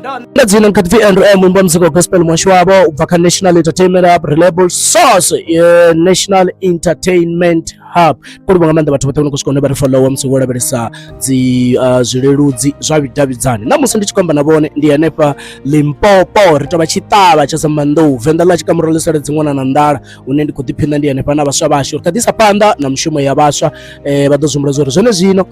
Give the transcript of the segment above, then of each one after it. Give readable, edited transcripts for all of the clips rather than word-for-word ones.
Nga dzina ndi kha ḓi pfi Andrew M, muimbi wa muzika wa gospel, muhasho wavho u bva kha National Entertainment Hub, Reliable Source, National Entertainment Hub. Khou livhuwa nga maanḓa vhathu vhoṱhe vho no khou swika hune vha ri followa musi wo lavhelesa dzi zwileludzi zwa vhudavhidzani. Na musi ndi tshi khou amba na vhone ndi hanefha Limpopo, ri tovha tshiṱavha tsha Sambandou, Venḓa ḽa Tshikamuro ḽi sale dziṅwana na nḓala, hune ndi khou ḓiphiṋa ndi hanefha na vhaswa vhashu. Ri kha ḓi isa phanḓa na mishumo ya vhaswa, vha ḓo zwi humbula zwa uri zwene zwino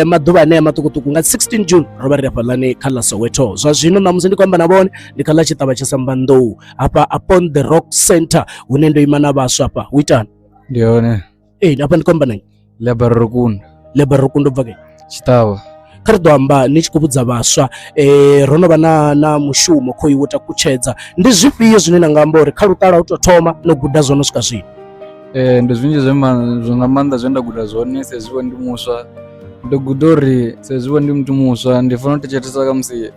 maḓuvha anea maṱukuṱuku nga 16 June ro vha ri hafhaḽani kha ḽa Soweto. Zwa zwino ṋamusi ndi khou amba na vhone ndi kha ḽa tshiṱavha tsha Sambandou hafha upon the Rock Center, hune ndo ima na vhaswa hafha. Hu itani? Ndi hone. Ee, hafha ndi khou amba na nnyi? Liabaro ro kunda. Liabaro ro kunda u bva gai? Tshiṱavha. Kha ri ḓo amba ni tshi khou vhudza vhaswa, ro no vha na mushumo khoyu wo takutshedza, ndi zwifhio zwine na nga amba uri kha luṱa lwa u tou thoma no guda zwone u swika zwino? Ndi zwinzhi zwe zwa nga maanḓa zwe nda guda zwone sa izwi vho ndi muswa, ndo guda uri sa izwi vho ndi muthu muswa ndi fanela u thetshelesa kha musi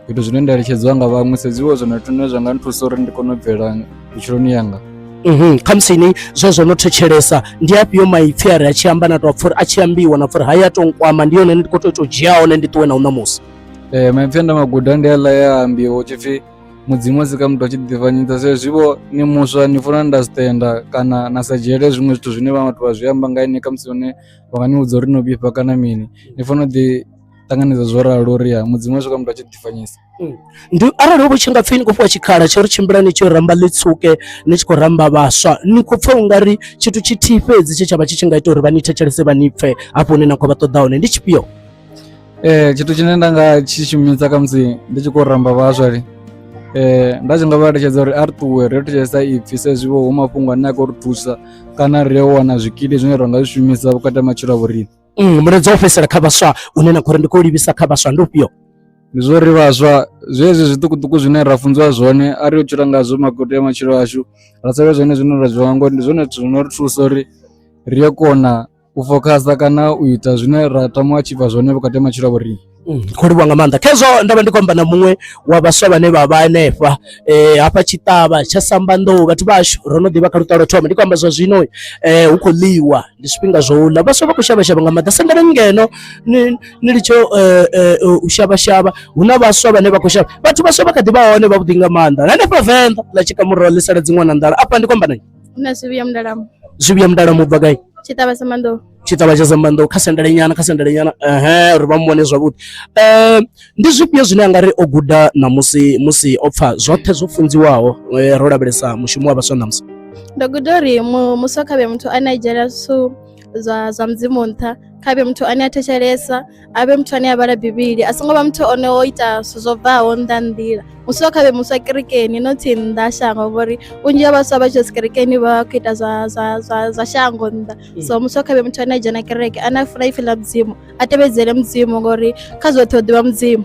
zwithu zwine nda eletshedziwa nga vhaṅwe sa izwi zwone zwithu zwine zwa nga nthusa uri ndi kone u bvela vhutshiloni yanga. Khamusi ni zwezwo no thetshelesa, ndi afhio maipfi a ri a tshi amba na tou pfha uri a tshi ambiwa na pfha uri haya to nkwama, ndi yone ndi khou tou dzhia hone ndi ṱuwe na u ṋamusi? Maipfi ane nda maguda ndi aḽa e a ambiwa hu tshipfi Mudzimu o sika muthu a tshi ḓifanyisa, sa izwi vho ni muswa ni funa understander kana na sa dzhiele zwiṅwe zwithu zwine vhaṅwe vhathu vha zwi amba nga ini khamusi hune vha nga ni vhudza uri no vhifha kana mini, ni fanela u ḓi ṱanganedza zwo ralo uri ya Mudzimu o sika muthu a tshi ḓifanyisa. Ndi arali ho vha tshi nga pfhi ni khou fhiwa tshikhala tsha uri tshimbila ni tshi ramba ḽitswuke ni tshi khou ramba vhaswa, ni khou pfha ungari tshithu tshithihi fhedzi tshe tsha vha tshi tshi nga ita uri vha ni thetshelese vha ni pfhe hafho hune na khou vha ṱoḓa hone ndi tshifhio? Tshithu tshine nda nga tshi shumisa khamusi ndi tshi khou ramba vhaswa nda tshi nga vha eletshedza uri a ri ṱuwe ri yo thetshelesa ipfhi sa izwi vho hu mafhungo ane a khou ri thusa kana ri yo wana zwikili zwine ra nga zwi shumisa vhukati ha matshilo a vhoriṋe. Mulaedza wa u fhedzisela kha vhaswa une na khou ri ndi khou livhisa kha vhaswa ndi ufhio? Ndi zwa uri vhaswa zwezwi zwiṱukuṱuku zwine ra funziwa zwone a ri yo tshila ngazwo magoto ya matshilo ashu ra savhe zwone zwine ra zwi ngori ndi zwone zwithu zwino ri thusa uri ri ye kona u fokhasa kana u ita zwine ra tama u atshiva zwone vhukati ha matshilo a vhoriṋe. Khou livhuwa nga maanḓa. Khezwo ndo vha ndi khou amba na muṅwe wa vhaswa vhane vha vha hanefha hafha tshiṱavha tsha Sambandou. Vhathu vhashu ro no ḓivha kha luṱa lwa thoma, ndi khou amba zwa zwino hu khou ḽiwa, ndi zwifhinga zwo u ḽa. Vhaswa vha khou shavha shavha nga maanḓa, sendelani ngeno ni ni litshe u shavha shavha, hu na vhaswa vhane vha khou shavha. Vhathu vhaswa vha kha ḓi vha hone vhavhuḓi nga maanḓa hanefha Venḓa ḽa Tshikamurole ḽi sala dziṅwe na nḓala. Afha ndi khou amba na nnyi? Na Zwivhuya Mundalamo. Zwivhuya Mundalamo ubva gai? Tshiṱavha Samandou. Tshiṱavha tsha Sambandou, kha sendele nyana, kha sendele nyana, ehe uri vha muvhone zwavhuḓi. Ndi zwifhio zwine a nga ri o guda ṋamusi musi o pfha zwoṱhe zwo funziwaho ro lavhelesa mushumo wa vhaswa ṋamusi? Ndo guda uri muswa kha vhe muthu ane a dzhiela zwithu zwa zwa Mudzimu nṱha, kha vhe muthu ane a thetshelesa, a vhe muthu ane a vhala Bivhili, a songo vha muthu one o ita zwithu zwo bvaho nnḓa ha nḓila. Muswa kha vhe muswa kerekeni not nnḓa ha shango ngori vhunzhi ha vhaswa vha tshi ya kerekeni vha khou ita zwa zwa zwa zwa shango nnḓa. So muswa kha vhe muthu ane a dzhena kereke, ane a funa ipfhi ḽa Mudzimu, a tevhedzele Mudzimu ngori kha zwoṱhe u ḓivha Mudzimu.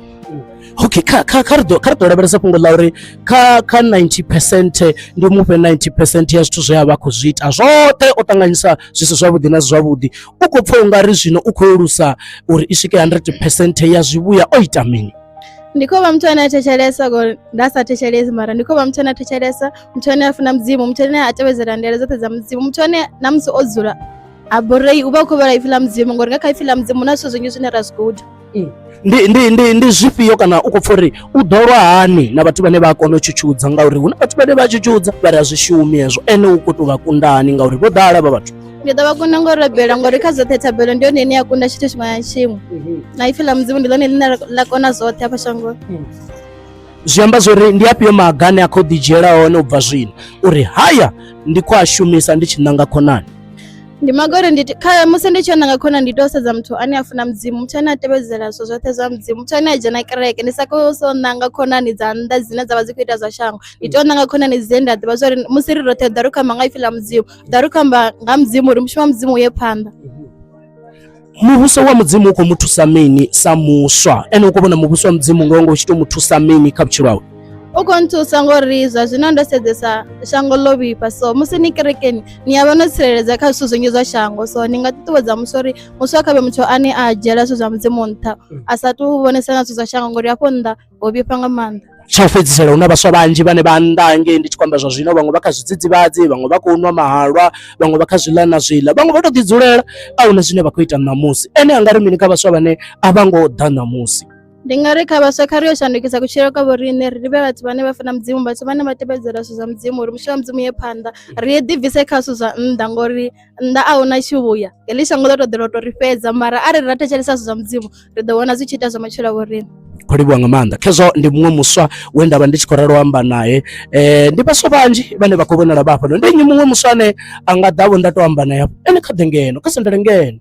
Okay, kha ri ḓo kha ri ḓo lavhelesa fhungo ḽa uri kha 90% ndi mufhe 90% ya zwithu zwe a vha khou zwi ita zwoṱhe o ṱanganyisa zwi si zwavhuḓi na zwi zwavhuḓi, u khou pfha ungari zwino u khou lusa uri i swike 100% ya zwivhuya o ita mini? Ndi khou vha muthu ane a thetshelesa ngori nda sa thetshelesi mara ndi khou vha muthu ane a thetshelesa, muthu ane a funa Mudzimu, muthu ane a tevhedzela ndaela dzoṱhe dza Mudzimu, muthu ane na musi o dzula ha borei u vha u khou vhala ipfhi ḽa Mudzimu ngori nga kha ipfhi ḽa Mudzimu hu na zwithu zwinzhi zwine ra zwi guda. Ndi zwifhio kana u khou pfha uri u ḓo lwa hani na vhathu vhane vha a kona u tshutshudza, ngauri hu na vhathu vhane vha tshutshudza vha ri a zwi shumi hezwo, ene u khou tou vha kunda hani ngauri vho ḓala vha vhathu? Ndi ḓo vha kunda ngo rabela ngori kha zwoṱhe thabelo ndi yone ine ya kunda tshithu tshiṅwe na tshiṅwe, na ipfhi ḽa Mudzimu ndi ḽone ḽine ḽa kona zwoṱhe hafha shangoni. Zwi amba zwori ndi afhio maga ane a khou ḓi dzhiela hone u bva zwino uri haya ndi khou a shumisa ndi tshi ṋanga khonani? Ndi maga uri ndi kha musi ndi tshi yo ṋanga khonani ndi tea u sedza muthu ane a funa Mudzimu, muthu ane a tevhedzela zwithu zwoṱhe zwa Mudzimu, muthu ane a dzhena kereke. Ndi sa khou so ṋanga khonani dza nnḓa dzine dzavha dzi khou ita zwa shango, ndi tea u ṋanga khonani dzine nda ḓivha zwa uri musi ri roṱhe ḓa ri khou amba nga ipfhi ḽa Mudzimu, ḓa ri khou amba nga Mudzimu uri mushumo wa Mudzimu u ye phanḓa. Muvhuso wa Mudzimu u khou mu thusa mini sa muswa? Ene u khou vhona muvhuso wa Mudzimu ngoho ngoho u tshi tou mu thusa mini kha vhutshilo hawe? U khou nthusa ngori zwa zwino ndo sedzesa shango ḽo vhifha, so musi ni kerekeni ni a vha no tsireledza kha zwithu zwinzhi zwa shango, so ni nga ṱuṱuwedza muswa uri muswa kha vhe muthu ane a dzhiela zwithu zwa Mudzimu nṱha, a sa tu vhonesa na zwithu zwa shango ngori hafho nnḓa ho vhifha nga maanḓa. Tsha u fhedzisela, hu na vhaswa vhanzhi vhane vha nnḓa ngei, ndi tshi khou amba zwa zwino, vhaṅwe vha kha zwidzidzivhadzi, vhaṅwe vha khou nwa mahalwa, vhaṅwe vha kha zwiḽa na zwiḽa, vhaṅwe vha tou ḓi dzulela, a huna zwine vha khou ita ṋamusi. Ene a nga ri mini kha vhaswa vhane a vha ngo ḓa ṋamusi? Ndi nga ri kha vhaswa kha ri yo shandukisa kutshilele kwa vhoriṋe ri vhe vhathu vhane vha funa Mudzimu, vhathu vhane vha tevhedzela zwithu zwa Mudzimu uri mushumo wa Mudzimu u ye phanḓa. Ri ḓibvise kha zwithu zwa nnḓa ngori nnḓa a huna tshivhuya, heḽi shango ḽo to ḓela u to ri fhedza mara arali ra thetshelesa zwithu zwa Mudzimu ri ḓo vhona zwi tshi ita zwa matshilo a vhoriṋe. Khou livhuwa nga maanḓa khezwo ndi muṅwe muswa we nda vha ndi tshi khou ralo amba nae ndi vhaswa vhanzhi vhane vha khou vhonala vha hafhano ndi nnyi muṅwe muswa ane a nga ḓa vho nda to amba nae hafho ene kha ḓe ngeno kha sendele ngeno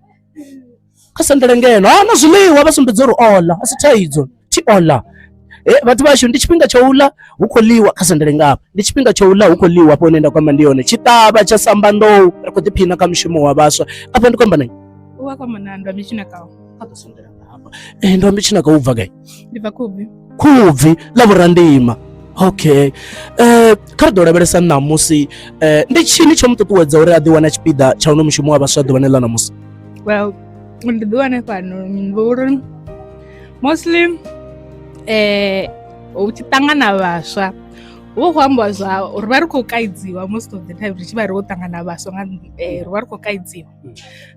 kha sendele ngeno ha na zwiḽiwa vha sumbedza uri ola a si thaidzo thi ola vhathu vhashu ndi tshifhinga tsha u ḽa hu khou ḽiwa kha sendele ngafha ndi tshifhinga tsha u ḽa hu khou ḽiwa hafho hune nda khou amba ndi hone tshiṱavha tsha Sambandou ri khou ḓiphina kha mushumo wa vhaswa afha ndi khou amba na nnyi? U wa kwama na Ndwambi Tshinakaho. Kha ḓo sendela nga hafha. Ndwambi Tshinakaho u bva gai? Ndi bva Khubvi. Khubvi ḽa Vhorandima. Okay. Kha ri ḓo lavhelesa ṋamusi ndi tshini tsho mu ṱuṱuwedza uri a ḓi wana tshipiḓa tsha uno mushumo wa vhaswa ḓuvhani ḽa ṋamusi? Well, ndi ḓi wane fhano ngori mostly hu tshi ṱangana vhaswa hu vha hu khou ambiwa zwa uri vha ri khou kaidziwa most of the time ri tshi vha ri ho ṱangana vhaswa nga ri vha ri khou kaidziwa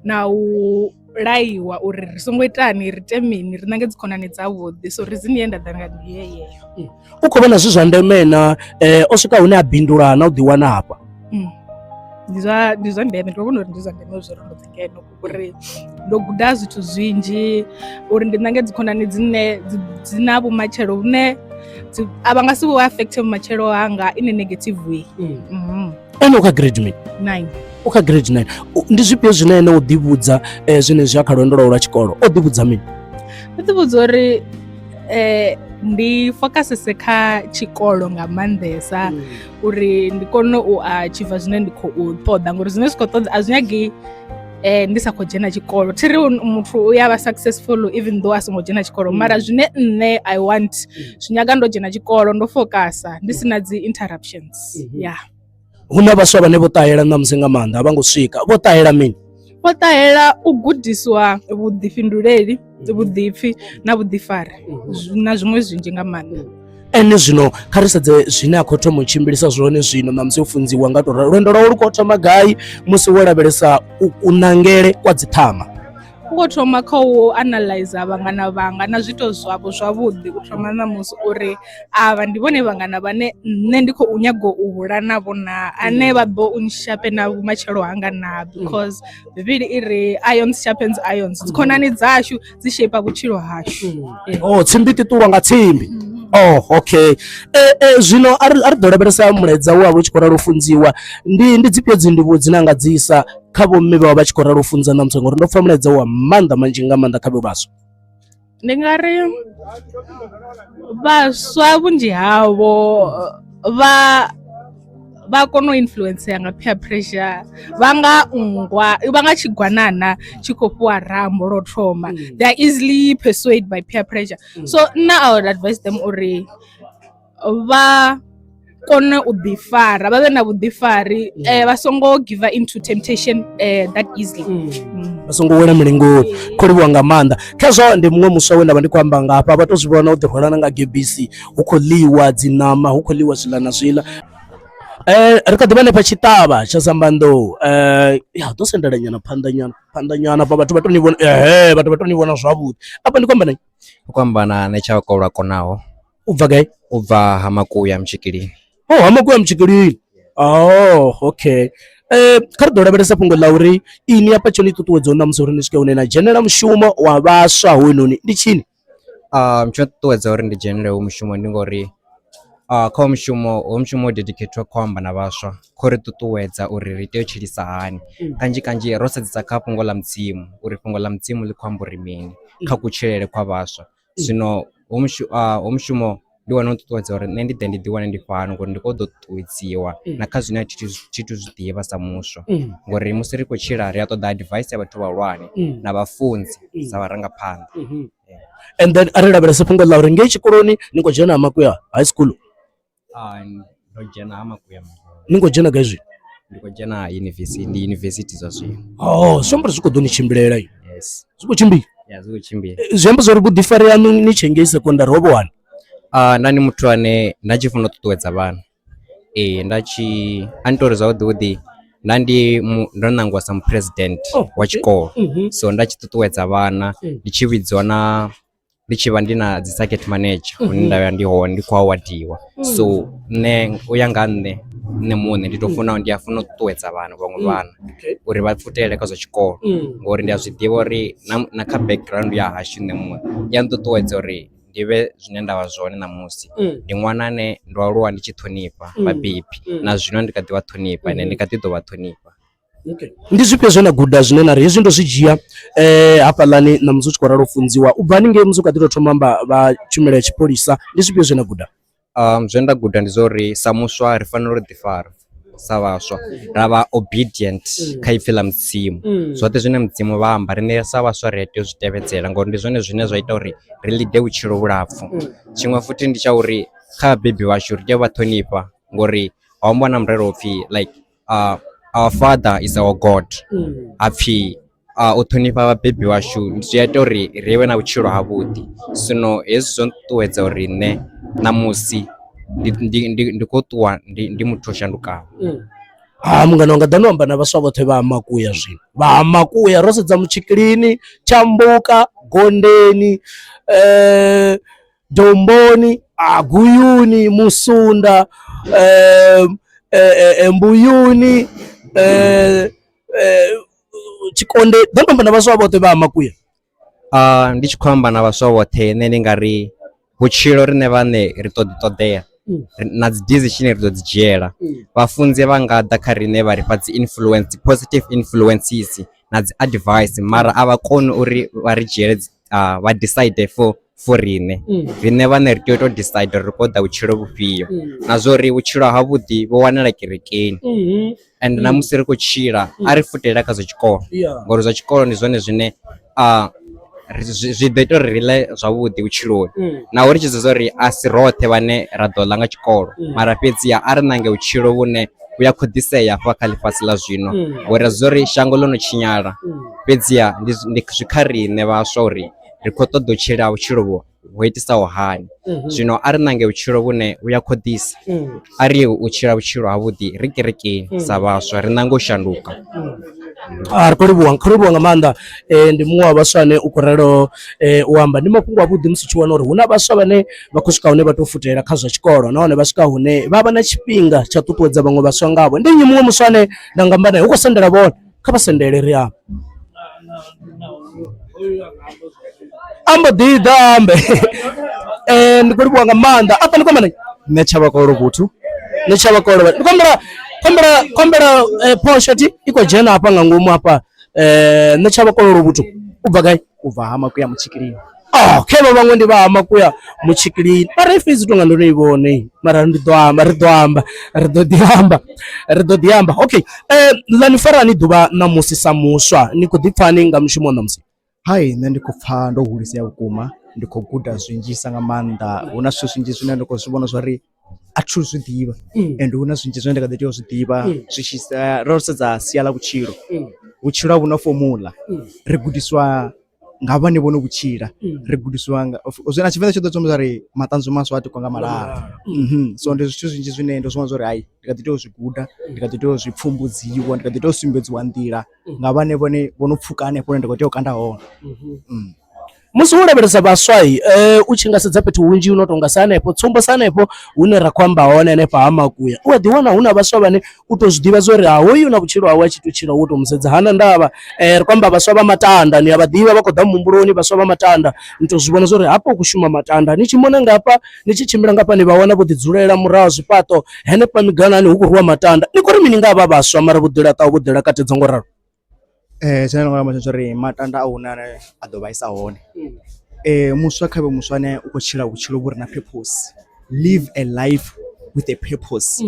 na u laiwa uri ri songo itani ri ite mini ri nange dzikhonani dzavhuḓi so reason ye nda ḓa nga ndi yeyo. U khou vhona zwi zwa ndeme na o swika hune a bindula na u ḓiwana hafha? Ndi zwa ndi zwa ndeme ndi vhona uri ndi zwa ndeme zwo uri ndo ḓi ngeno uri ndo guda zwithu zwinzhi uri ndi nange dzikhonani dzine dzi na vhumatshelo vhune a vha nga si vhu affect vhumatshelo hanga in a negative way. Ene u kha grade mini? 9. U kha grade 9. Ndi zwifhio zwine ene o ḓivhudza zwenezwi a kha lwendo lwawe lwa tshikolo? O ḓivhudza mini? Ndo ḓivhudza uri ndi focusese kha tshikolo nga maanḓesa uri ndi kone u achieve zwine ndi khou ṱoḓa ngori zwine zwi khou ṱoḓa a zwi nyagi ndi sa khou dzhena tshikolo. Thi ri muthu u ya vha successful even though a songo dzhena tshikolo mara zwine nṋe I want zwi nyaga ndo dzhena tshikolo ndo focasa ndi si na dzi interruptions. Yeah. Hu na vhaswa vhane vho ṱahela ṋamusi nga maanḓa a vha ngo swika vho ṱahela mini? Vho ṱahela u gudiswa vhuḓifhinduleli, vhuḓipfi na vhuḓifari na zwiṅwe zwinzhi nga maanḓa. Ene zwino kha ri sedze zwine a khou thoma u tshimbilisa zwone zwino ṋamusi o funziwa nga to ralo lwendo lwawe lu khou thoma gai musi wo lavhelesa kunangele kwa dziṱhama? U khou thoma kha u analyzer vhangana vhanga na zwiito zwavho zwavhuḓi u thoma ṋamusi uri avha ndi vhone vhangana vhane nṋe ndi khou nyaga u hula navho naa, ane vha ḓo u nshapena vhumatshelo hanga naa because bivhili i ri irons sharpens irons, dzikhonani dzashu dzi shape vhutshilo hashu. Oh, tsimbi ṱuṱulwa nga tsimbi. Oh, okay. Zwino a ri ḓo lavhelesa mulaedza we wa vha u tshi khou ralo u funziwa ndi ndi dzifhio dzi ndivhuwo dzine a nga dzi isa kha vhomme vha vha tshi khou ralo u funza ṋamusi ngori ndo pfha mulaedza wa maanḓa manzhi nga maanḓa kha vhe vhaswa. Ndi nga ri vhaswa vhunzhi havho vha vha kona u influencea nga peer pressure vha nga nngwa vha nga tshigwanana tshi khou fhiwa rambo lwo thoma they are easily persuaded by peer pressure so nṋe I would advise them uri vha kone u ḓifara vha vhe na vhuḓifari vha songo give into temptation that easily. Vha songo wela milingoni. Khou livhuwa nga maanḓa. Khezwo ndi muṅwe muswa we nda vha ndi khou amba nga hafha vha to zwi vhona u ḓi hwalana nga gebisi hu khou ḽiwa dzi ṋama hu khou ḽiwa zwiḽa na zwiḽa. Ri kha ḓi vha hanefha tshiṱavha tsha Sambandou ya ḓo sendela nyana phanḓa nyana phanḓa nyana hafha vhathu vha to ni vhona ehe vhathu vha to ni vhona zwavhuḓi. Afha ndi khou amba na nnyi? U khou amba na Netshakolwa Konaho. U bva gai? U bva ha Makuya Mutshikilini. Oh, ha Makuya Mutshikilini. Oh, okay. Kha ri ḓo lavhelesa fhungo ḽa uri ini hafha tsho ni ṱuṱuwedzaho ṋamusi uri ni swike hune na dzhenela mushumo wa vhaswa hoyunoni ndi tshini? Tsho nṱuṱuwedza uri ndi dzhenele hoyu mushumo ndi ngori kha hoyu mushumo, hoyu mushumo wo dedikhethwa kha u amba na vhaswa kho ri ṱuṱuwedza uri ri tea u tshilisa hani kanzhi kanzhi ro sedzesa kha fhungo ḽa mudzimu uri fhungo ḽa mudzimu ḽi khou amba uri mini kha kutshilele kwa vhaswa. Zwino hoyu mushumo hoyu mushumo ndi wone wo nṱuṱuwedza uri nṋe ndi ḓe ndi ḓi wane ndi fhano ngori ndi kho ḓo ṱuṱuwedziwa na kha zwine a thi thu zwi ḓivha sa muswa ngori musi ri khou tshila ri a ṱoḓa advice ya vhathu vhahulwane na vhafunzi sa vharangaphanḓa. And then a ri lavhelese fhungo ḽa uri ngei tshikoloni ni khou dzhena ha Makuya high school. Ndo dzhena ha Makuya Ni khou dzhena gai zwino? Ndi khou dzhena yunivesithi ndi yunivesithi zwa zwino. Oh, zwi amba uri zwi khou ḓo ni tshimbilela. Yes. Zwi khou tshimbila. Ya zwi khou tshimbila. Zwi amba zwori vhuḓifari haṋu ni tshe ngei sekondari ho vha hani? Nda ndi muthu ane nda tshi funa u ṱuṱuwedza vhana. Ee nda tshi a ni tori zwavhuḓi vhuḓi nda ndi ndo ṋangiwa sa muphuresidennde wa tshikolo so nda tshi ṱuṱuwedza vhana ndi tshi vhidziwa na. ndi tshi vha ndi na dzi circuit manager hune nda vha ndi hone ndi khou awardiwa so nṋe u ya nga nṋe nṋe muṋe ndi to funa ndi a funa u ṱuṱuwedza vhana vhaṅwe vhana uri vha pfhutele kha zwa tshikolo ngori ndi a zwi ḓivha uri na kha background ya hashu nṋe muṋe ya nṱuṱuwedza uri ndi vhe zwine nda vha zwone ṋamusi. Ndi ṅwana ane ndo aluwa ndi tshi ṱhonifha vhabebi na zwino ndi kha ḓi vha ṱhonifha ende ndi kha ḓi ḓo vha ṱhonifha. Okay. Ndi zwifhio zwe na guda zwine na ri hezwi ndo zwi dzhia eh hafhaḽani na musi u tshi khou ralo u funziwa u bva haningei musi u kha ḓi tou thoma amba vha tshumelo ya tshipholisa ndi zwifhio zwe na guda? Zwe nda guda ndi zwa uri sa muswa ri fanela u ḓi fara sa vhaswa ra vha obedient kha ipfhi ḽa mudzimu zwoṱhe zwine mudzimu vha amba riṋe sa vhaswa ri a tea u zwi tevhedzela ngori ndi zwone zwine zwa ita uri ri ḽide vhutshilo vhulapfhu. Tshiṅwe futhi ndi tsha uri kha vhabebi vhashu ri tea u vha ṱhonifha ngori ho ambiwa na murero upfhi like our father is our God hapfi u ṱhonifha vhabebi vhashu zwi a ita uri ri vhe na vhutshilo havhuḓi. Zwino hezwi zwo nṱuṱuwedza uri nṋe ṋamusi ndi ndi ndi ndi khou ṱuwa ndi ndi muthu o shandukaho. Ha mungana wanga ḓa no amba na vhaswa vhoṱhe vha ha Makuya zwino vha ha Makuya ro sedza Mutshikilini, Tshambuka, Gondeni Domboni, Guyuni, Musunda, Mbuyuni, Tshikonde ḓo amba na vhaswa vhoṱhe vha ha Makuya. Ndi tshi khou amba na vhaswa vhoṱhe nṋe ndi nga ri vhutshilo riṋe vhaṋe ri ṱo ḓi ṱoḓea na dzi decision ri ḓo dzi dzhiela vhafunzi vha nga ḓa kha riṋe vha ri fha dzi influence dzi positive influences na dzi advice mara a vha koni uri vha ri dzhiele vha decide for for riṋe riṋe vhaṋe ri tea u to decide uri ri khou ṱoḓa vhutshilo vhufhio na zwa uri vhutshilo ha vhuḓi vhu wanala kerekeni and na musi ri khou tshila a ri futela kha zwa tshikolo ngori zwa tshikolo ndi zwone zwine zwi ḓo ita uri ri ḽe zwavhuḓi vhutshiloni naho ri tshi zwi ḓivha uri a si roṱhe vhane ra ḓo ḽa nga tshikolo mara fhedziha a ri ṋange vhutshilo vhune vhu a khoḓisea hafha kha ḽifhasi ḽa zwino ngori ri zwa uri shango ḽo no tshinyala fhedziha ndi zwi kha riṋe vhaswa uri ri khou ṱoḓa u tshila vhutshilo vhu ho itisaho hani zwino a ri ṋange vhutshilo vhune vhu ya khoḓisa a ri u tshila vhutshilo havhuḓi ri kerekeni sa vhaswa ri ṋange u shanduka. Ri khou livhuwa khou livhuwa nga maanḓa ndi muṅwe wa vhaswa ane u khou ralo u amba ndi mafhungo a vhuḓi musi u tshi wana uri hu na vhaswa vhane vha khou swika hune vha to futela kha zwa tshikolo nahone vha swika hune vha vha na tshifhinga tsha ṱuṱuwedza vhaṅwe vhaswa ngavho ndi nnyi muṅwe muswa ane nda nga amba naye hu khou sendela vhone kha vha sendele ri ambe ambo ḓi ḓa ambe ndi khou livhuwa nga maanḓa afha ndi khou amba na Nṋe Tshavhakolo Vhuthu. Nṋe Tshavhakolo Vhuthu. Ndi khou humbela humbela humbela phosho thi i khou dzhena hafha nga ngomu hafha nṋe Tshavhakolo Vhuthu u bva gai? U bva ha Makuya Mutshikilini. Oh, khevha vhaṅwe ndi vha ha Makuya Mutshikilini. Mara i fhedzi tonga ndo no i vhona iyi. Mara ndi ḓo amba, ri ḓo amba, ri ḓo ḓi amba, ri ḓo ḓi amba. Okay, ḽa ni farani ḓuvha ṋamusi sa muswa, ni khou ḓi pfani nga mushumo wa ṋamusi? Hai nṋe ndi khou pfha ndo hulisea vhukuma ndi khou guda zwinzhisa nga maanḓa hu na zwithu zwinzhi zwine nda khou zwi vhona zwori a thi zwi ḓivha ende hu na zwinzhi zwine nda kha ḓi tea u zwi ḓivha zwi tshi sia ro sedza sia ḽa vhutshilo. Vhutshilo a vhu na fomuḽa ri gudiswa nga vhane vho no vhutshila ri gudisiwa nga zwi na tshivenḓa tsho ḓo thoma ri maṱanzwi maswa a tikwa nga malala so ndi zwithu zwinzhi zwine ndo zwi vhona zwori hai ndi kha ḓi tea u zwi guda ndi kha ḓi tea u zwi pfumbudziwa ndi kha ḓi tea u sumbedziwa nḓila nga vhane vhone vho no pfuka hanefho hune nda kho tea u kanda hone. Musi wo lavhelesa vhaswa u tshi nga sedza fhethu hunzhi hu no tonga sa hanefho tsumbo sa hanefho hune ra khou amba hone hanefha ha Makuya u a ḓi wana hu na vhaswa vhane u to zwi ḓivha zwori ha hoyu na vhutshilo hawe a tshi to tshila wo to musedza hana ndavha ri khou amba vhaswa vha matanda ni a vha ḓivha vha khou ḓa muhumbuloni vhaswa vha matanda ni to zwi vhona zwori hafha hu khou shuma matanda ni tshi mona nga hafha ni tshi tshimbila nga hafha ni vha wana vho ḓi dzulela murahu ha zwifhaṱo henefha miganani hu khou rwiwa matanda ni khou ri mini nga havha vhaswa mara vho ḓi laṱaho vho ḓi lakatedza ngo ralo. Tshine nda nga amba tshone tsha uri matanda a huna ane a ḓo vhaisa hone muswa khavhe muswa ane u khou tshila vhutshilo vhu re na purpose live a life with a purpose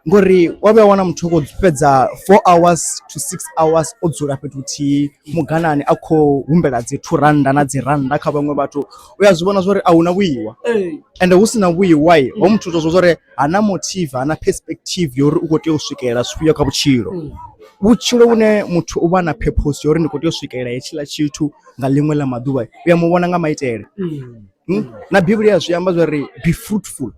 ngori wa vhuya wa wana muthu u khou fhedza 4 hours to 6 hours o dzula fhethu huthihi muganani a khou humbela dzi 2 rannda na dzi rannda kha vhaṅwe vhathu u ya zwi vhona zwori a huna vhuiwa ende hu si na vhuiwa ho muthu u to zwa uri hana motive hana perspective ya uri u khou tea u swikelela zwifhio kha vhutshilo. Vhutshilo vhune muthu u vha na purpose ya uri ndi khou tea u swikelela hetshiḽa tshithu nga ḽiṅwe ḽa maḓuvha u ya muvhona nga maitele na bivhili ya zwi amba zwori be fruitful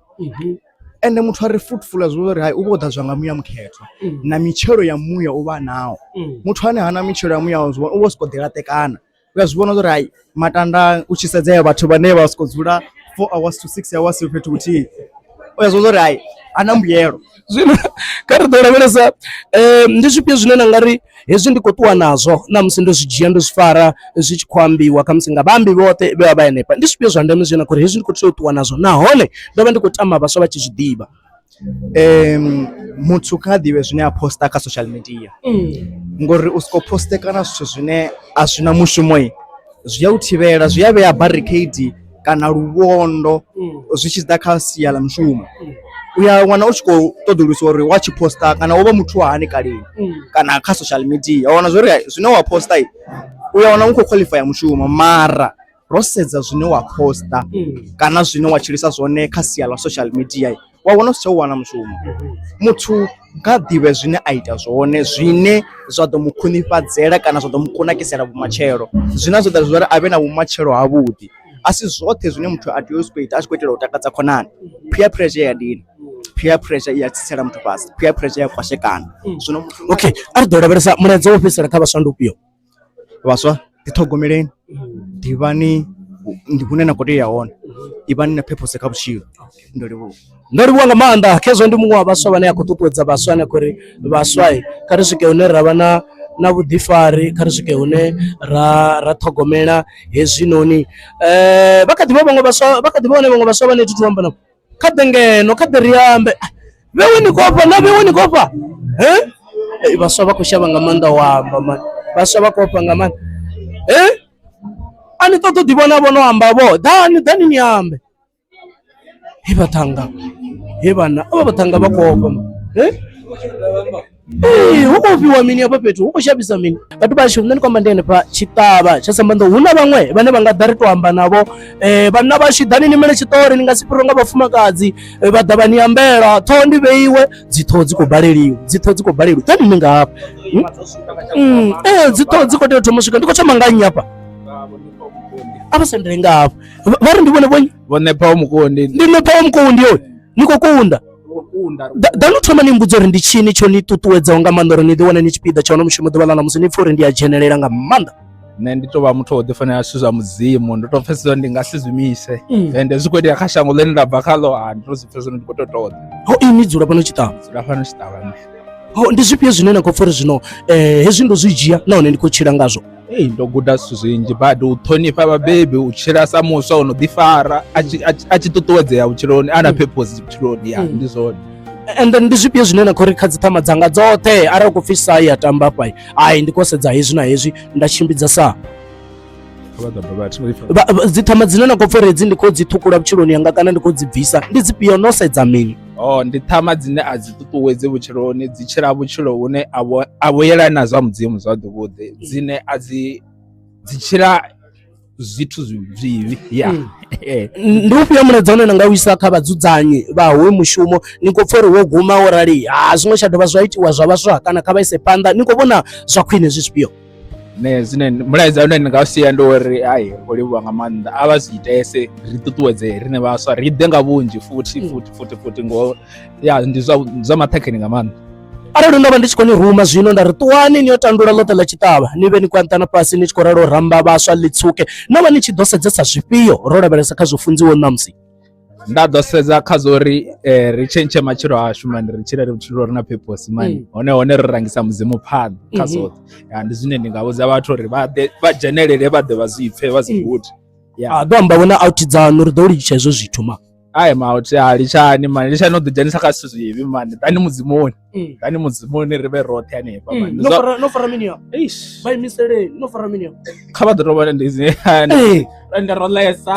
ende muthu a re fruitful a zwi uri hai u vha o ḓadzwa nga muya mukhethwa na mitshelo ya muya u vha nawo muthu ane hana mitshelo ya muya u vha o soko ḓi laṱekana. U ya zwi vhona uri hai matanda u tshi sedzea vhathu vhane vha sokou dzula 4 hours to 6 hours fhethu huthihi, u ya zwi vhona uri hai a na mbuyelo. Zwino kha ri ḓo lavhelesa ndi zwifhio zwine na nga ri hezwi ndi khou ṱuwa nazwo ṋamusi ndo zwi dzhia ndo zwi fara zwi tshi khou ambiwa khamusi nga vhaambi vhoṱhe vhe vha vha henefha, ndi zwifhio zwa ndeme zwine na khou ri hezwi ndi khou tea u ṱuwa nazwo nahone ndo vha ndi khou tama vhaswa vha tshi zwi ḓivha? Muthu kha ḓivhe zwine a poster kha social media ngori u soko poster kana zwithu zwine a zwi na mushumo zwi a u thivhela zwi a vhea barricade kana luvhondo zwi tshi ḓa kha sia ḽa mushumo. U ya wana u tshi khou ṱoḓulusa uri wa tshi poster kana wo vha muthu wa hani kaleni kana kha social media wa wana zwori zwine wa poster u ya wana u khou qualify mushumo mara ro sedza zwine wa poster kana zwine wa tshilisa zwone kha sia ḽa social media wa wana u si tsha u wana mushumo. Muthu nga ḓivhe zwine a ita zwone zwine zwa ḓo mu khwinifhadzela kana zwa ḓo mu kunakisela vhumatshelo zwine zwa ḓo ita uri a vhe na vhumatshelo havhuḓi. A si zwoṱhe zwine muthu a tea u sokou ita a tshi khou itela u takadza khonani, peer pressure ya dina, peer pressure i ya tsitsela muthu fhasi, peer pressure ya kwashekana zwino muthu Okay a ri ḓo lavhelesa mulaedza wo fhedzisela kha vhaswa ndi ufhio? Vhaswa ḓiṱhogomeleni, ḓivhani ndi hune na khou tea uya hone, ivhani na purpose kha vhutshilo ndo livhuwa. Ndo livhuwa nga maanḓa khezwo ndi muṅwe wa vhaswa vhane a khou ṱuṱuwedza vhaswa ane a khou ri vhaswa kha ri swike hune ra vha na na vhuḓifari kha ri swike hune ra ra ṱhogomela hezwinoni vha kha ḓivha vhaṅwe vhaswa vha kha ḓivha hone vhaṅwe vhaswa vhane thi thu amba navho kha ḓe ngeno kha ḓe ri ambe vhewe ni khou ofha na vhewe ni khou ofha he vhaswa vha khou shavha nga maanḓa u amba mani vhaswa vha khou ofha nga maanḓa he a ni ṱoḓi u ḓi vhona vho no amba vho ḓani ḓani ni ambe he vhaṱhannga he vhana avha vhaṱhannga vha khou ofha he Ee, hu khou fhiwa mini hafha fhethu hu khou shavhisa mini vhathu vhashu nṋe ndi khou amba ndi henefha tshiṱavha tsha Sambanḓou hu na vhaṅwe vhane vha nga ḓa ri to amba navho vhanna vhashu ḓani ni mele tshiṱori ni nga si fhiriwe nga vhafumakadzi vha ḓa vha ni ambela ṱhoho ndi vheiwe dzi ṱhoho dzi khou baleliwa dzi ṱhoho dzi khou baleliwa ḓani ni nga hafha ee dzi ṱhoho dzi khou tea u thoma u swika ndi khou thoma nga nnyi hafha a vha sendele nga hafha vha ri ndi vhone vho nnyi Vho Ṋephaho Mukondi. Ndi Ṋephaho Mukondi hoyu ni khou kunda ḓa no thoma ni mbudza uri ndi tshini tsho ni ṱuṱuwedzaho nga maanḓa uri ni ḓi wane ni tshipiḓa tsha uno mushumo ḓuvha ḽa ṋamusi ni pfhe uri ndi a dzhenelela nga maanḓa. Nṋe ndi tou vha muthu wa u ḓifunela zwithu zwa mudzimu ndo tou pfhesesa uri ndi nga si zwi mise ende zwi khou itea kha shango ḽine nda bva khaḽo ha ndi to zwi pfhesesa uri ndi khou tou ṱoḓa. Ho inwi dzula fhano tshiṱavha? Dzula fhano tshiṱavha nṋe. Ho ndi zwifhio zwine na khou pfha uri zwino hezwi ndo zwi dzhia nahone ndi khou tshila ngazwo? Ee, ndo guda zwithu zwinzhi badi u ṱhonifha vhabebi u tshila sa muswa o no ḓifara a tshi ṱuṱuwedzea vhutshiloni a na purpose vhutshiloni ya ndi zwone. And then ndi zwifhio zwine na khou ri kha dzi ṱhama dzanga dzoṱhe arali khou pfhi sa ya tamba hafha ai ndi khou sedza hezwi na hezwi nda tshimbidza sa dzi ṱhama dzine na khou pfha uri hedzi ndi khou dzi ṱhukhula vhutshiloni hanga kana ndi khou dzi bvisa ndi dzifhio no sedza mini? Oh, ndi ṱhama dzine a dzi ṱuṱuwedzi vhutshiloni dzi tshila vhutshilo hune a vho yelani na zwa mudzimu zwavhuḓi vhuḓi dzine a dzi dzi tshila zwithu zwivhi ya mm. Ndi ufhio mulaedza une na nga u isa kha vhadzudzanyi vha hoyu mushumo ni khou pfha uri wo guma wo rali ha zwiṅwe tsha dovha zwa itiwa zwa vhaswa kana kha vha ise phanḓa ni khou vhona zwa khwine zwi zwifhio? Nṋe zwine mulaedza une ndi nga u sia ndi uri hai ri khou livhuwa nga maanḓa a vha zwi itese ri ṱuṱuwedzee riṋe vhaswa ri ḓe nga vhunzhi futhi mm. futhi futhi futhi ngo ya ndi zwa zwa maṱhakheni nga maanḓa arali ndo vha ndi tshi khou ni ruma zwino nda ri ṱuwani ni yo tandula ḽoṱhe ḽa tshiṱavha ni vhe ni khou nṱha na fhasi ni tshi khou ralo ramba vhaswa ḽi tsuke no vha ni tshi ḓo sedzesa zwifhio ro lavhelesa kha zwo funziwaho ṋamusi Nda ḓo sedza kha zwa uri ri tshentshe matshilo ashu mani ri tshile vhutshilo ri na purpose mani mm. hone hone ri rangisa mudzimu phanḓa kha mhm. zwoṱhe ya ndi zwine ndi nga vhudza vhathu uri vha ḓe vha dzhenelele vha ḓe vha zwi pfe vha zwi mm. gude ya a ḓo amba vhona out dzanu ri ḓo litsha hezwo zwithu ma ai ma out a litshani mani litshani u ḓi dzhenisa kha zwithu zwivhi mani ḓani mudzimuni mm. ḓani mudzimuni ri vhe roṱhe hanefha mani no fara no fara mini ya eish vha imiseleni no fara mini ya kha vha ḓo tou vhona ndi ndi ro ḽesa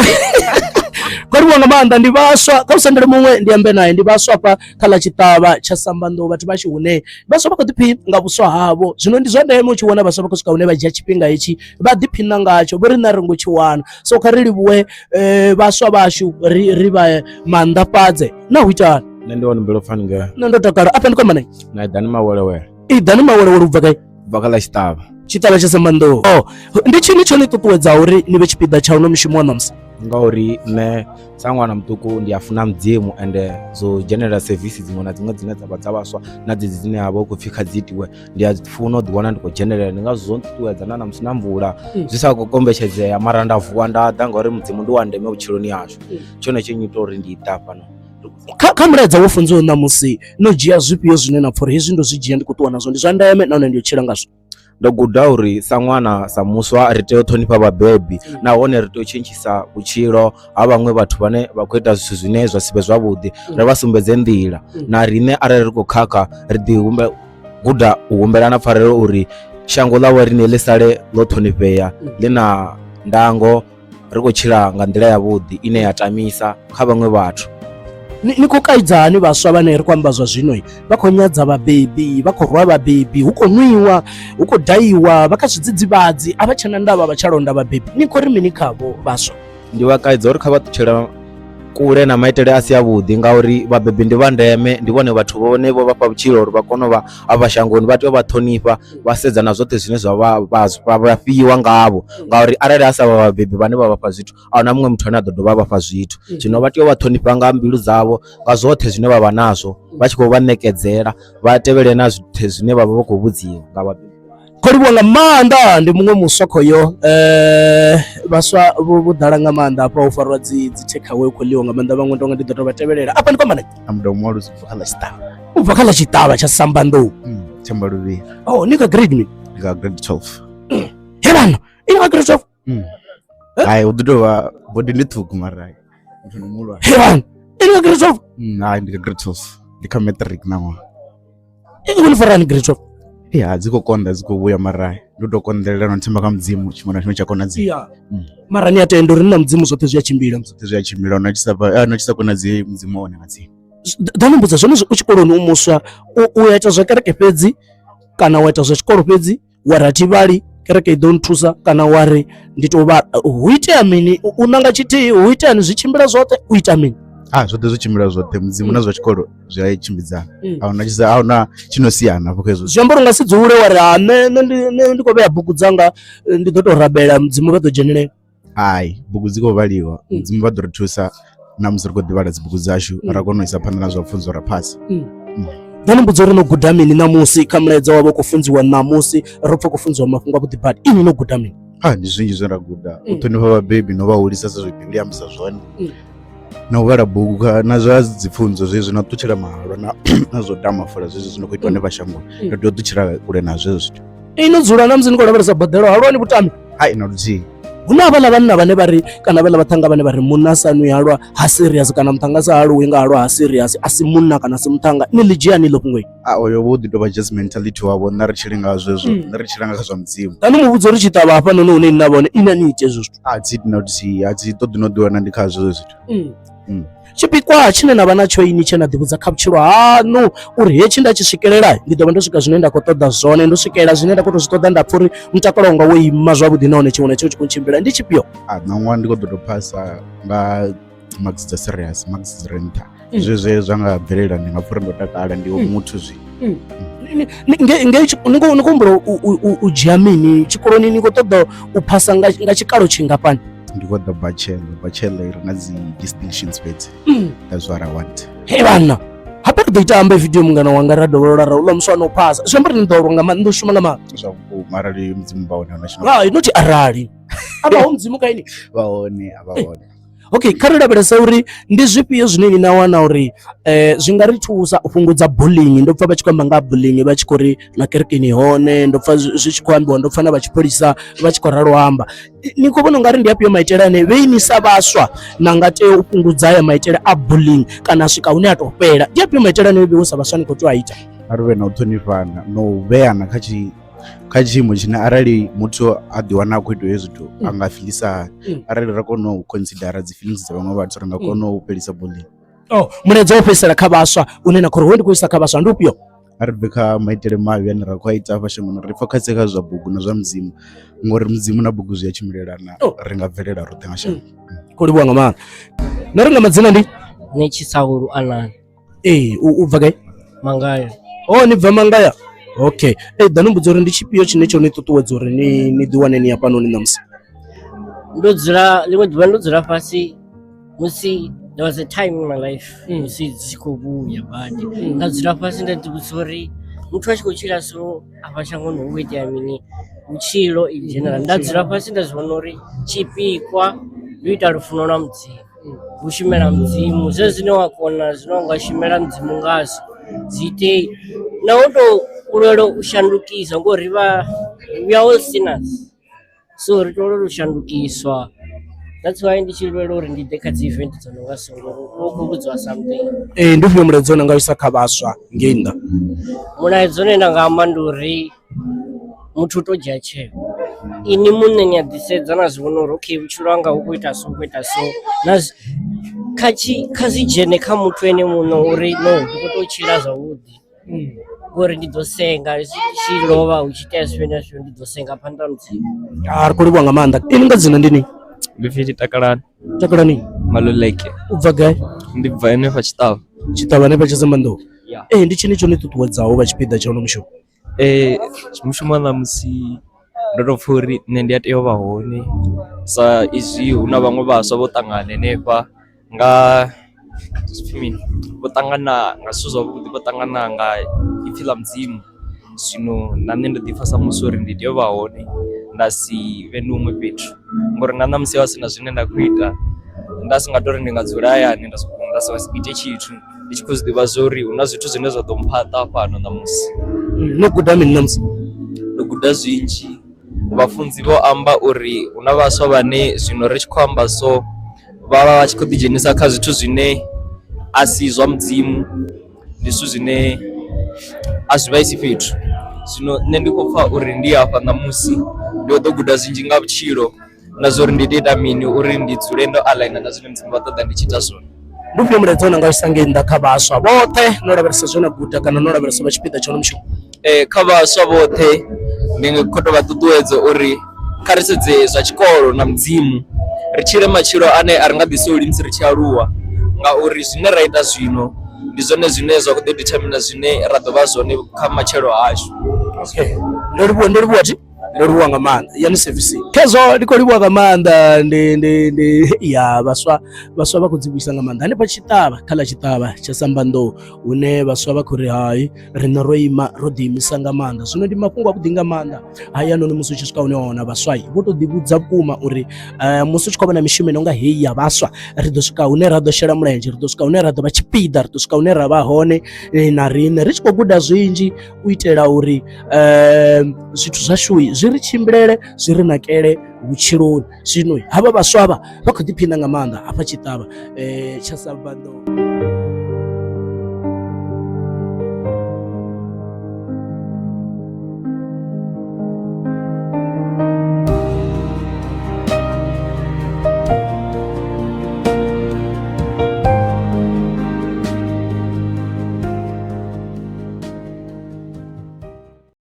Kho livhuwa nga maanḓa ndi vhaswa kha usendele muṅwe ndi ambe naye ndi vhaswa hafha kha ḽa tshiṱavha tsha Sambanḓou vhathu vhashu hune vhaswa vha khou ḓiphina nga vhuswa havho zwino ndi zwa ndeme u tshi wana vhaswa vha khou swika hune vha dzhia tshifhinga hetshi vha ḓiphina ngatsho vho riṋe a ri ngo tshi wana so kha ri livhuwe vhaswa vhashu ri ri vha maanḓafhadze na hu itani Nṋe ndi hone mbilu pfani ngeo. Nṋe ndo takala afha ndi khou amba na Na Ḓani Mawelewele. Iḓani Mawelewele u bva gai? Bva kha ḽa Tshiṱavha. Tshiṱavha tsha Sambanḓou. Oh, ndi tshini tsho ni ṱuṱuwedzaho uri ni vhe tshipiḓa tsha uno mushumo wa ṋamusi? Ngauri nṋe sa ṅwana muṱuku ndi a funa mudzimu ende zwo dzhenelela sevisi dziṅwe na dziṅwe dzine dza vha dza vhaswa na dzedzi dzine ha vha hu khou pfhi kha dzi itiwe ndi a funa u ḓiwana ndi khou dzhenelela ndi ngazwo zwo nṱuṱuwedza na ṋamusi na mvula zwi sa khou kombetshedzea mara nda vuwa nda ḓa ngauri mudzimu ndi wa ndeme vhutshiloni hashu tshone tsho nyita uri ndi ḓa fhano. Kha kha mulaedza wo funziwaho ṋamusi no dzhia zwifhio zwine na pfha uri hezwi ndo zwi dzhia ndi khou ṱuwa nazwo ndi zwa ndeme nahone ndi u tshila ngazwo? Ndo guda uri sa ṅwana sa muswa ri tea u ṱhonifha vhabebi nahone ri tea u tshentshisa vhutshilo ha vhaṅwe vhathu vhane vha khou ita zwithu zwine zwa si vhe zwavhuḓi ri vha sumbedze nḓila na riṋe arali ri khou khakha ri ḓi humbe guda u humbela na pfarelo uri shango ḽa vho riṋe ḽi sale ḽo ṱhonifhea ḽi na ndango ri khou tshila nga nḓila yavhuḓi ine ya tamisa kha vhaṅwe vhathu. Ni, ni khou kaidza hani vhaswa vhane ri khou amba zwa zwino vha khou nyadza vhabebi vha khou rwa vhabebi hu khou nwiwa hu khou daiwa vha kha zwidzidzivhadzi a vha tshena ndavha vha tsha londa vhabebi ni khou ri mini khavho vhaswa? Ndi vha kaidza uri kha vha ṱutshele kule na maitele a si avhuḓi ngauri vhabebi ndi vha ndeme ndi vhone vhathu vhone vho vhafha vhutshilo uri vha kone u vha afha shangoni vha tea u vha ṱhonifha vha sedza na zwoṱhe zwine zwa vha vha fhiwa ngavho ngauri arali ha sa vha vhabebi vhane vha vhafha zwithu ahuna muṅwe muthu ane a ḓo dovha a vhafha zwithu zwino vha tea u vha ṱhonifha nga mbilu dzavho nga zwoṱhe zwine vha vha nazwo vha tshi khou vha ṋekedzela vha tevhele na zwoṱhe zwine vha vha vha khou vhudziwa nga vhabebi. Kho livhuwa nga maanḓa ndi muṅwe muswa khoyo vhaswa vho ḓala nga maanḓa hafha hu farwa dzi dzi takeaway hu khou ḽiwa nga maanḓa vhaṅwe tonga ndi ḓo to vha tevhelela afha ndi khou amba na Amudomo wa luzi bva kha ḽa Tshiṱavha. U bva kha ḽa Tshiṱavha tsha Sambandou. Tshambaluvhili. Oh, ni kha grade mini? Ndi kha grade 12. He vhana, ini kha grade 12? Hai, hu ḓi tovha body ndi ṱhukhu mara muthu ndi muhulwane. He vhana, ini kha grade 12? Hai, ndi kha grade 12. Ndi kha matric ṋaṅwaha. I khou ni farani grade 12? Ya, dzi khou konḓa dzi khou vhuya mara ndi u tou konḓelela no themba kha mudzimu tshiṅwe na tshiṅwe tsha konadzea. Ya. Mara ni a tenda uri ni na mudzimu zwoṱhe zwi a tshimbila. Zwoṱhe zwi a tshimbila no tshi sa no tshi sa konadzei mudzimu wa hone nga tsini. Ḓa ni mbudza zwenezwi u tshikoloni u muswa u ya ita zwa kereke fhedzi kana wa ita zwa tshikolo fhedzi wa ri a thi vhali kereke i ḓo nthusa kana wa ri ndi tou vhala hu itea mini u nanga tshithihi hu itea ni zwi tshimbila zwoṱhe u ita mini? Ah, zwoṱhe zwi tshimbila zwoṱhe mudzimu na zwa tshikolo zwi a tshimbidzana. Ahuna tshi ahuna tshino siana afho kha hezwo. Zwi amba uri nga si dzule wa ri ha nṋe nṋe ndi khou vhea bugu dzanga ndi ḓo tou rabela mudzimu vha ḓo dzhenelela. Hai, bugu dzi khou vhaliwa mudzimu vha ḓo ri thusa na musi ri khou ḓi vhala dzibugu dzashu ra kona u isa phanḓa na zwa pfunzo ra phasa. Ḓa ni mbudza uri no guda mini ṋamusi kha mulaedza wavha u khou funziwa ṋamusi ro pfa khou funziwa mafhungo avhuḓi badi inwi no guda mini? Ah, ndi zwinzhi zwe ra guda u ṱhonifha vhabebi no vha hulisa sa zwe Bivhili ya ambisa zwone na u vhala bugu kha na zwa dzipfunzo zwezwi na u ṱutshela mahalwa na na zwo da mafola zwezwi zwino khou itiwa hanefha shangoni ri tea u ṱutshela kule na zwezwo zwithu. Ino dzula na musi ni khou lavhelesa badelo halwa ni vhutami? Hai na luthihi. Hu na havhaḽa vhanna vhane vha ri kana havhaḽa vhaṱhannga vhane vha ri munna a sa nwi halwa ha serious kana muṱhannga a sa aluwi nga halwa ha serious a si munna kana a si muṱhannga ni ḽi dzhia hani iḽo fhungo? A oyo vho ḓi tovha just mentality wavho nṋe ri tshili nga zwezwo nṋe ri tshila nga kha zwa mudzimu. Ḓa ni mu vhudza uri tshiṱavha hafhanoni hune ni na vha hone ini a ni iti hezwo zwithu. A thi na luthihi a thi ṱoḓi no ḓiwana ndi kha zwezwo zwithu. Tshipikwa tshine na vha natsho inwi tshe na ḓivhudza kha vhutshilo haṋu uri hetshi nda tshi swikelela ndi ḓo vha ndo swika zwine nda khou ṱoḓa zwone ndo swikelela zwine nda khou tou zwi ṱoḓa nda pfha uri mutakalo wanga wo ima zwavhuḓi nahone tshiṅwe na tshiṅwe tshi khou tshimbila ndi tshifhio? A ṋaṅwaha ndi khou ḓo tou phasa nga marks dza serious marks dzi re nṱha zwe zwe zwa nga bvelela ndi nga pfha uri ndo takala ndi muthu zwino. Ni khou humbula u dzhia mini tshikoloni ni khou ṱoḓa u phasa nga tshikalo tshingafhani? Ndi khou ḓa bachelor bachelor i re na dzi distinctions fhedzi that's what I want. He vhanna hafha ri ḓo ita amba video mungana wanga ra dovholola ra uḽa muswa no phasa zwi amba uri ni ḓo lwa nga maanḓa u shuma nga maanḓa zwa vhukuma arali mudzimu vha hone huna tshino hai not arali a vha ho mudzimu kha ini vha hone a vha hone. Okay, kha ri lavhelese uri ndi zwifhio zwine ni na wana uri zwi nga ri thusa u fhungudza bullying. Ndo pfa vha tshi khou amba nga ha bullying vha tshi khou ri na kerekeni hone, ndo pfa zwi tshi khou ambiwa, ndo pfa na vha tshipholisa vha tshi khou ralo amba. Ni khou vhona ungari ndi afhio maitele ane vhei sa vhaswa na nga tea u fhungudza haya maitele a bullying kana a swika hune a tou fhela? Ndi afhio maitele ane vheiwe sa vhaswa ni khou tea u a ita? A ri vhe na u ṱhonifhana na u vheana kha tshi kha tshiimo tshine arali muthu a ḓiwana a khou ita hezwi zwithu a nga filisa hani arali ra kona u considera dzi feelings dza vhaṅwe vhathu ri nga kona u fhelisa bullying. Oh, mulaedza wo fhedzisela kha vhaswa une na khou ri hoyu ndi khou isa kha vhaswa ndi ufhio? A ri bve kha maitele mavhi ane ra khou a ita hafha shangoni ri fokhase kha zwa bugu na zwa mudzimu ngori mudzimu na bugu zwi a tshimbilelana ri nga bvelela roṱhe nga shango. Khou livhuwa nga maanḓa. No ri nga madzina ndi? Nṋe Tshisaulu Anani. Ee, u bva gai? Mangaya. Oh, ni bva Mangaya. Okay. Ee, ḓa ni mbudza uri ndi tshifhio tshine tsho ni ṱuṱuwedza uri ni ni ḓiwane ni hafhanoni ṋamusi? Ndo dzula ḽiṅwe ḓuvha ndo dzula fhasi musi there was a time in my life musi dzi khou vhuya badi nda dzula fhasi nda ḓi vhudza uri muthu a tshi khou tshila so afha shangoni hu khou itea mini vhutshilo in general nda dzula fhasi nda zwi vhona uri tshipikwa ndi u ita lufuno lwa mudzimu u shumela mudzimu zwezwi zwine wa kona zwine wa nga shumela mudzimu ngazwo zwi itei na u tou lwela u shandukisa ngori vha we are all sinners so ri tea u lwela u shandukiswa that's why ndi tshi lwela uri ndi ḓe kha dzi event dzo no nga so ngori u vha u khou vhudziwa something. Ee, ndi ufhio mulaedza une nga u isa kha vhaswa ngei nnḓa? Mulaedza une nda nga amba ndi uri muthu u tou dzhia tsheo ini muṋe ni a ḓisedza na zwi vhona uri okay vhutshilo hanga hu khou ita so hu khou ita so na zwi kha tshi kha zwi dzhene kha muthu ene muṋe uri no ndi khou tou tshila zwavhuḓi ngori ndi ḓo senga zwi tshi lovha hu tshi itea zwifhio na zwifhio ndi ḓo senga phanḓa ha mudzimu. Ah, ri khou livhuwa nga maanḓa ini nga dzina ndi ni Ndi pfi Takalani. Takalani Maluleke. U bva gai? Ndi bva henefha Tshiṱavha. Tshiṱavha hanefha Tshidzambanḓou. Ya. Ee, ndi tshini tsho ni ṱuṱuwedzaho vha tshipiḓa tsha uno mushumo? Ee, mushumo wa ṋamusi ndo tou pfha uri nṋe ndi a tea u vha hone sa izwi hu na vhaṅwe vhaswa vho ṱangana henefha nga pfhi mini vho ṱangana nga zwithu zwavhuḓi vho ṱangana nga ipfhi ḽa mudzimu, zwino na nṋe ndo ḓi pfha sa musi uri ndi tea u vha hone nda si vhe ndi huṅwe fhethu ngori na ṋamusi ha si na zwine nda kho ita nda si nga tori ndi nga dzula hayani nda soko nda sa ite tshithu ndi tshi khou zwiḓivha zwori hu na zwithu zwine zwa ḓo mphaṱa fhano ṋamusi. No guda mini ṋamusi? Ndo guda zwinzhi vhafunzi vho amba uri hu na vhaswa vhane zwino ri tshi khou amba so vha vha vha tshi khou ḓi dzhenisa kha zwithu zwine a si zwa mudzimu ndi zwithu zwine a zwi vhaisi fhethu zwino nṋe ndi khou pfha uri ndi hafha ṋamusi ndi ḓo guda zwinzhi nga vhutshilo na zwa uri ndi tea u ita mini uri ndi dzule ndo aḽaina na zwine mudzimu vha ṱoḓa ndi tshi ita zwone. Ndi ufhio mulaedza une nga u isa ngei nnḓa kha vhaswa vhoṱhe no lavhelesa zwe na guda kana no lavhelesa vha tshipiḓa tsha uno mushumo? Ee, kha vhaswa vhoṱhe ndi khou tou vha ṱuṱuwedza uri kha ri sedze zwa tshikolo na mudzimu ri tshile matshilo ane a ri nga ḓi soli musi ri tshi aluwa ngauri zwine ra ita zwino ndi zwone zwine zwa khou ḓo determine zwine ra ḓo vha zwone kha matshelo ashu. Okay, ndo livhuwa ndo livhuwa thi ndo livhuwa nga maanḓa yani service khezwo ndi khou livhuwa nga maanḓa ndi ndi ndi ya vhaswa vhaswa vha khou dzi vhuisa nga maanḓa hanefha tshiṱavha kha ḽa tshiṱavha tsha Sambandou hune vhaswa vha khou ri hai riṋe ro ima ro ḓiimisa nga maanḓa zwino ndi mafhungo avhuḓi nga maanḓa hayanoni musi u tshi swika hune wa wana vhaswa vho to ḓivhudza vhukuma uri eh, musi u tshi khou vha na mishumo i no nga heyi ya vhaswa ri ḓo swika hune ra ḓo shela mulenzhe ri ḓo swika hune ra ḓo vha tshipiḓa ri ḓo swika hune ra vha hone eh, na riṋe ri tshi khou guda zwinzhi u itela uri eh, zwithu zwashu zwi ri tshimbilele zwi ri nakele vhutshiloni zwino havha vhaswa vha vha khou ḓiphina nga maanḓa hafha tshiṱavha tsha Sambandou.